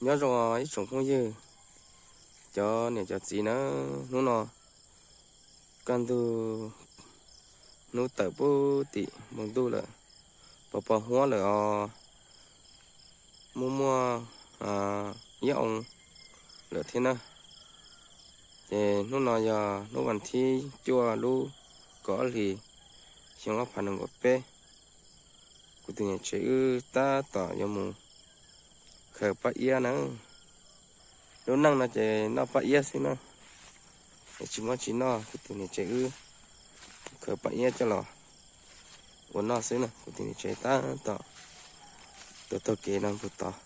Nyob zoo ib tsoom phooj ywg, cov niam cov txiv na, hnub no kaj ntug hnub tawm pub tim npoo ntuj lawm, pos pos huab lawm os, muaj muaj ib oo lawm thiab na. Ces hnub no yog hnub vas thib cuaj lub kaum ob hlis xyoo ob phav nees nkaum peb. Kuv tus niam tsev wb tab tom yuav mus khaws paj iab na. Lub neej no ces noj paj iab xwb na, es tsis muaj tsis noj, kuv tus niam tsev wb khaws paj iab coj los ua noj xwb na. Kuv tus niam tsev tab tom tuav taug kev no mus tod.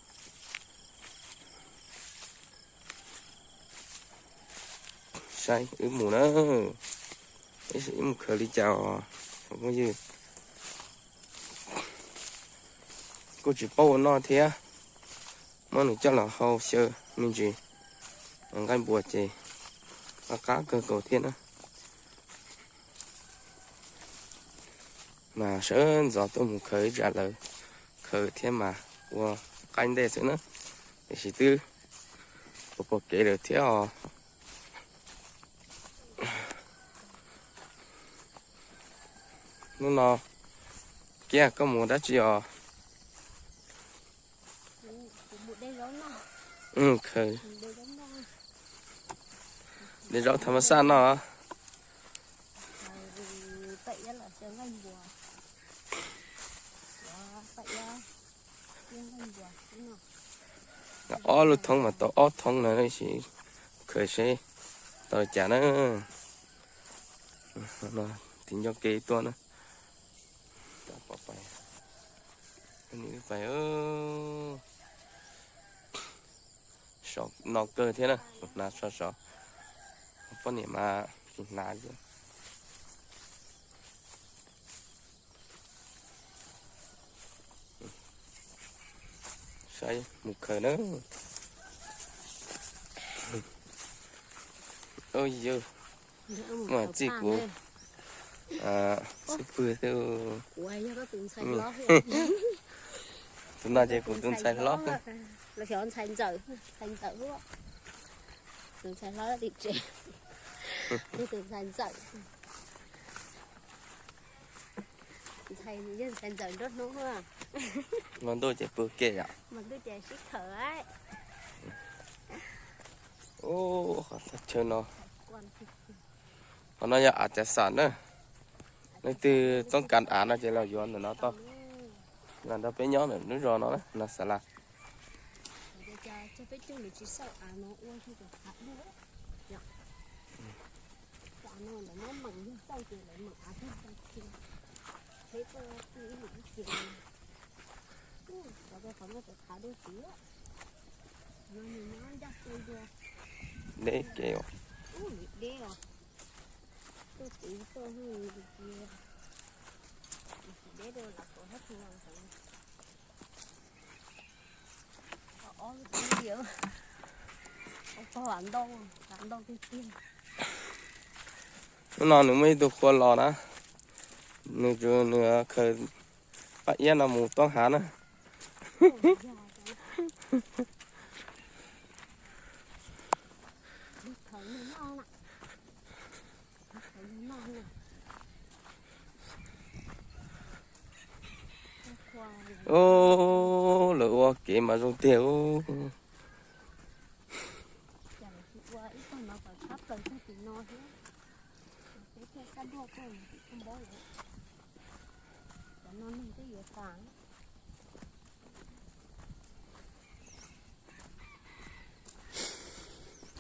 Saib wb mus na, wb mus khaws li cas os phooj ywg. Kuj tsis paub ua noj thiab, muab nws coj los hau xyaw me ntsis nqaij npua ces qab qab kawg nkaus thiab na. Mas sawv ntxov tuaj mus khaws ib tsam lawv khaws thiab mas ua qaib ntej xwb na, tiam sis twb pom pom kev lawm thiab os. Hnub no Kiab koj mus dab tsi os? Khaws de zaub tham mas xaj no. Ob lub thoob mas tau ob thoob no, tab sis khaws seb tau li cas na. Tim ncauj kev tuaj na. Pais, sov no kawg thiab na, kuv hnav sov sov, poj niam mas tsis hnav li. Saib mus khaws na. Yog mas txij kuv xib pwg xwb. Tus no ces kuv tus ntxhais hlob. Los xyov ntxhais ntxawm, ntxhais ntxawm, tus ntxhais hlob tim tsev, tus ntxhais ntxawm. Ntxhais, yog ntxhais ntxawm nruab hnub. Hmo ntuj ces pw ke yom. Hmo ntuj ces sib khawm. Ub, qhov thaj chaw no, qhov no yog av cav xam na. Leej twg toob kas av no ces los yuav ntawm no tau. Los nrog peb nyob ntawm lub zos no na, no xav las. Deb kev os. Hnub no nws muaj ib tug qhua los na, nws, nws khaws paj iab no mus toob hav na. Ub, lawv ua kev mas zoo tiag ub.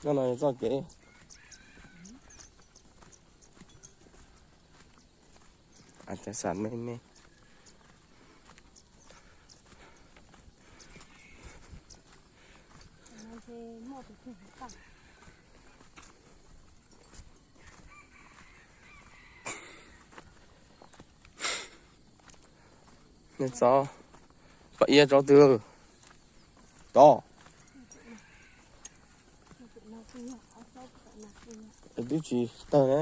No no txoj kev. Av cav xam me me. Nej txo paj iab tsob twg tod? Twb tsis tawg ne.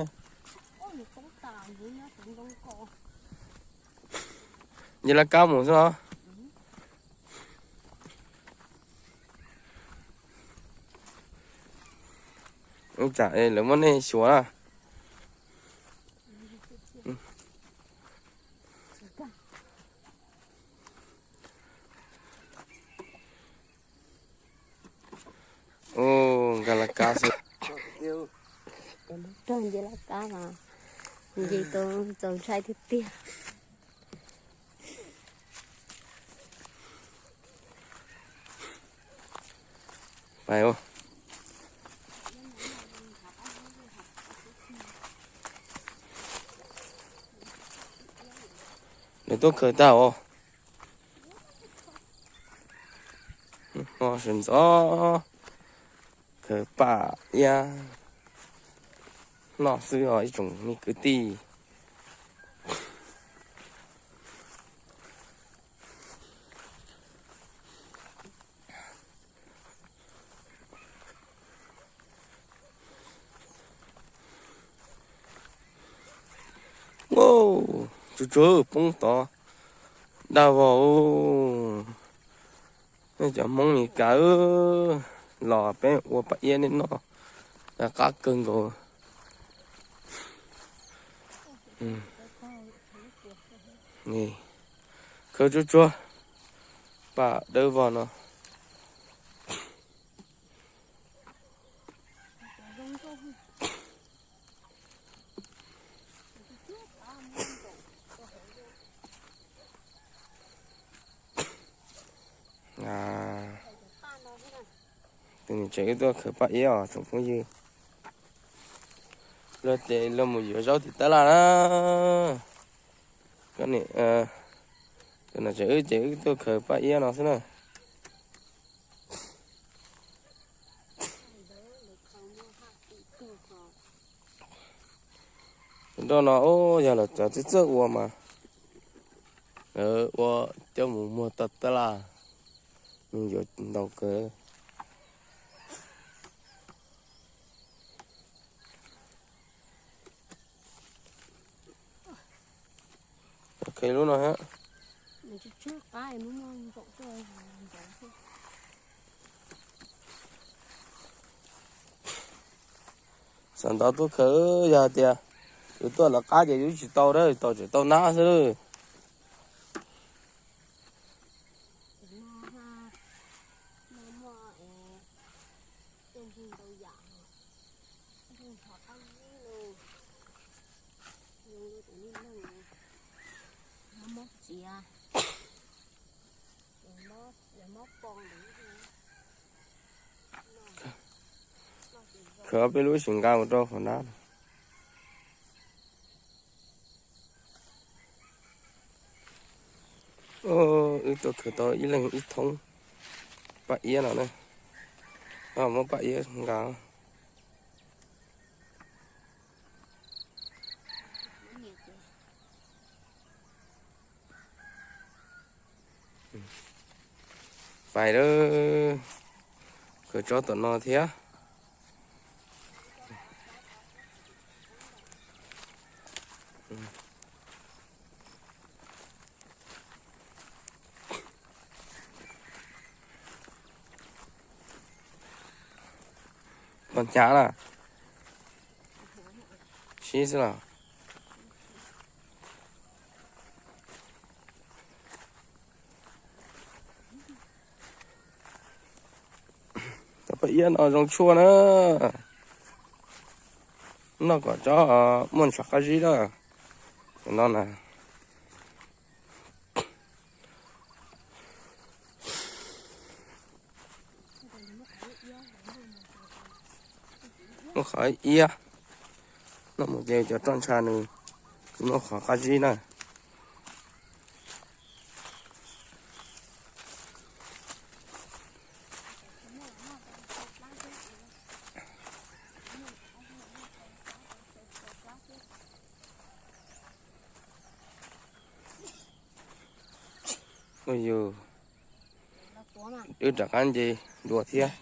Yog laj kab mus xwb os. Ub, tsam lawv muab nej xyuas na. Ub, nkag laj kab xwb. Rog nce laj kab mas nce tau txaus ntshai tiag tiag. Nws tuaj khaws tag os. Sawv ntxov khaws paj iab noj xwb os ib tsoom me kwv tij. Tsuag tsuag poob tod daj vog. Nej cov Hmoob Mes Kas los peb ua paj iab nej noj, qab kawg nkaus. Khaws tsuag tsuag paj dawb vog no. Tus niam tsev wb tuaj khaws paj iab os tsoom phooj ywg. Luag ces luag mus yuav zaub tim tab laj na. Tus niam tsev wb ces wb tuaj khaws paj iab no xwb na. Nroj no yog los cov txawj txawj ua mas lawv ua coj mus muag tau tab laj, nws yuav ntau kawg. Ok, lub no hab. Xam ntawd tuaj khaws, yog hais tias yus tuaj lawv qab ces yus tsis tau dab, tau tseem tau nab xwb. Khaws ob peb lub sim nqa mus rau hauv nab. Wb tuaj khaws tau ib leeg ib thoob paj iab no na. Muab paj iab nqa. Pais lawm, khaws tsob tom no thiab. Pom hnyav na, sib xwb los. Cov paj iab no zoo tshuaj na, noj kom tsob muaj ntshav qab zib na. No na. Muaj qhov iab, noj mus ces cov roj ntsha nws tsis muaj qhov qab zib na. Ua yus, wb rov qab nce dua thiab.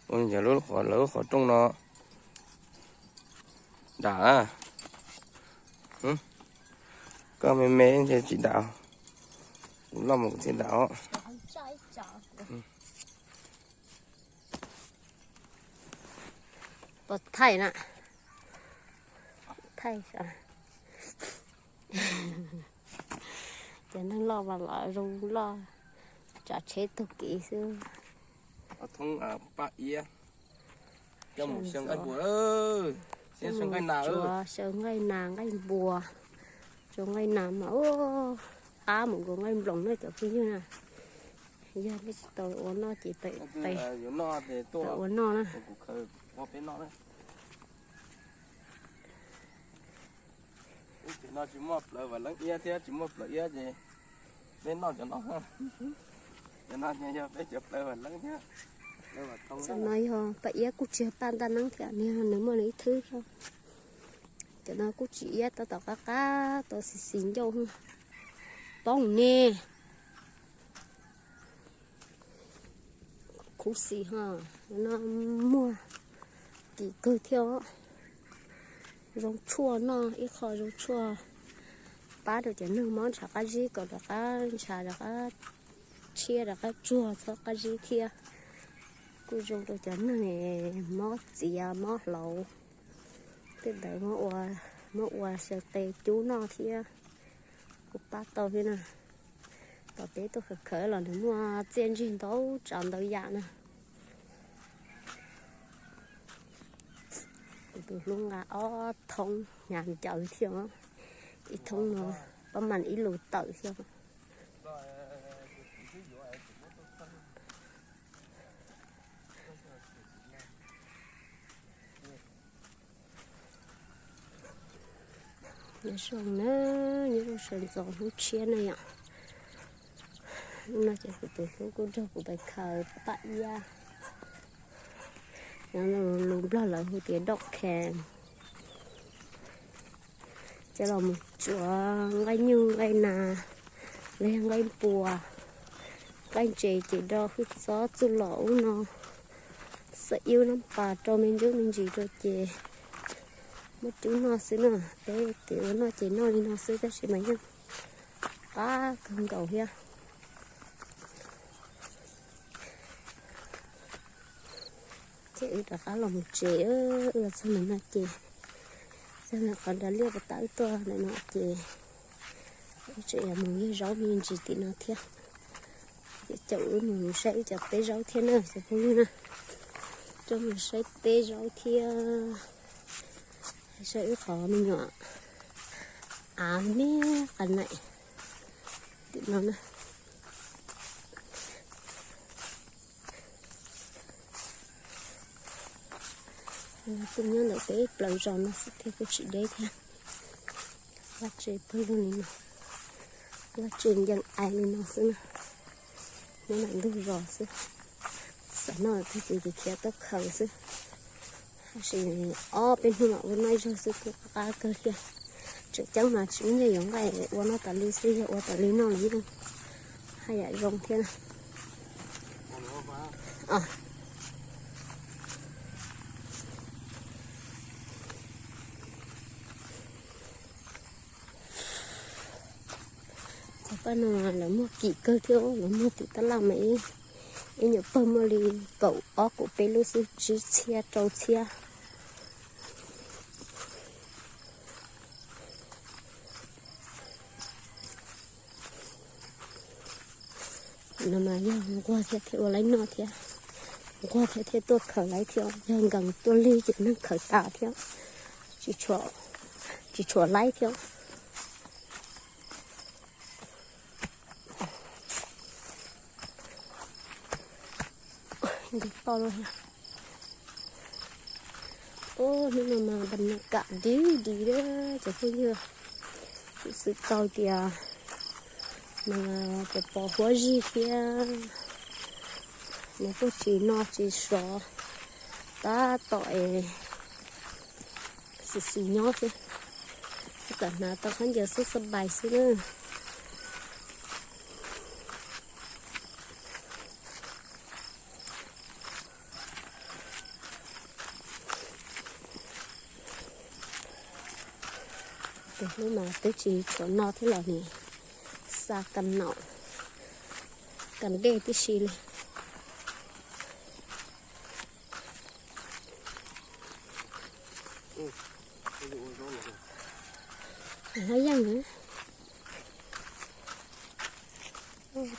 Ua yog lub qhov, lawv lub qhov rooj no dam. Koj me me ntshe tsis dam, kuv loj mus kuv thiaj dam os. Pos thaij na, thaij sav. Cov neeg loj mas los zoo loj, tsav tsheb taug kev xwb. Thoob Paj Iab, coj mus xyaw nqaij npua, xyaw nqaij nas, xyaw nqaij nas nqaij npua, xyaw nqaij nas mas qab mus nkaus nqaij nploos na cov phooj ywg na. Yog nej tsis tau ua noj ces tau ua noj na. Cov no tsis muaj plawv vam leeb iab thiab tsis muaj plawv iab ces peb noj cov no. Cov no yog peb cov plawv vam leeb thiab. Cov no yog Paj Iab kuj tsis yog Paj Ntaj Neeb thiab, nws muaj nws ib thwb thiab. Cov no kuj tsis iab, tab tom qab qab tau xis xis ncauj. Poob ne. Khuv xim ho, no muag kim kawg thiab. Zoo tshuaj noj ib qho, zoo tshuaj pab rau cov neeg mob ntshav qab zib kom rov qab ntshav rov qab tshiab rov qab tsuag txhob qab zib thiab. Kuj zoo rau cov neeg mob txiav mob hlauv, tej ntawd muab ua xyaw qe cub noj thiab. Kuj pab tau thiab na. Tom peb tuaj khawv khawv los nws muaj txiaj ntsig ntau tsav ntau yam na. Kuv tus hlub nqa ob thoob hnyav ncaws thiab, ib thoob no pab mas ib lus tawm thiab. Nyob zoo na, nyob zoo sawv ntxov hnub tshiab na yom. No ces kuv tus hlub kuj nrog kuv pais khaws paj iab, lus Nplog lawv hu tias dog can. Coj los mus tsuav nqaij nyuj nqaij nas, los yog nqaij npua, nqaij ntses ces do hwj txob txuj lom ub no, xav ib nab pas rau me ntsuj me ntsis rau ces muab cub noj xwb na. Peb kev ua noj ces noj li no xwb tab sis mas yeej qab kawg nkaus thiab. Ces wb rov qab los mus tsev, wb los txog ntawm no ces txog ntawm qhov nrad liaj puas tawb tuaj ntawm no ces wb tseem yuav mus yug zaub me ntsis tim no thiab. Ces caum wb mus saib wb cov teb zaub thiab na cov phooj ywg na. Coj mus saib teb zaub thiab. Saib wb qhov me nyuam av me qas naim tim no na. Kuj nyob ntawm peb plaws zos no xwb thiab kuj tsis deb thiab. Vaj tse pawg lug li no, vaj tse ncees ais li no xwb na. Nyob ntawm ntug zos xwb. Xav noj tag ces khiav tuaj khaws xwb. Tab sis ob peb hnub no ua noj ib zaug xwb kuj qab kawg thiab. Tseem ceeb mas tsis muaj nyiaj yuav nqaij ua noj tas li xwb, yog ua tas li noj los yeej haj yam zoo thiab na. Cov paj no lawv muag kim kawg thiab, lawv muag tim tab laj mas ib nyuam pawg muaj li kaum ob kaum peb lub xwb, tsib txhiab rau txhiab. No mas yog nquag thiab thiaj ua laib noj thiab, nquag thiab thiaj tuaj khaws laib thiab, yog nkees tuaj lig ces neeg khaws tas thiab, tsis tshuam laib thiab. Nce toj lawm. Hnub no mas npas nas kam dig dig lawm cov phooj ywg. Kuv xav tau tias mas pos pos huab zig thiab, nws kuj tsis no tsis sov, tab tom es xis xis nyob xwb, tawm hnav tau khaub ncaws xwb xab pais xwb na. Tus hlub mas twb tsis tshuav no thiab los nim xa ka naum. Kam dej tib si li. Hab yeej,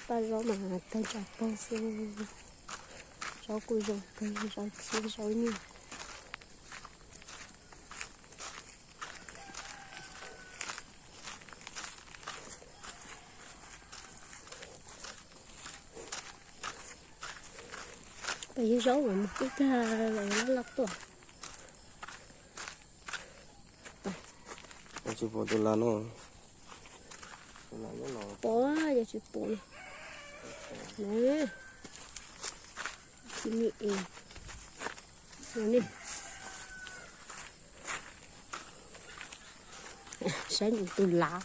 paj zaub mas tawg tsa pag xwb. Zaub kuj zoo kawg, zaub txhib zaub nyuj. Pab yog zaub mas mus twb tag lawm, laj laj tuaj. Tsis pom tus las no. Pom, yog tsis pom no. Tsis mi es no ne. Saib tus las.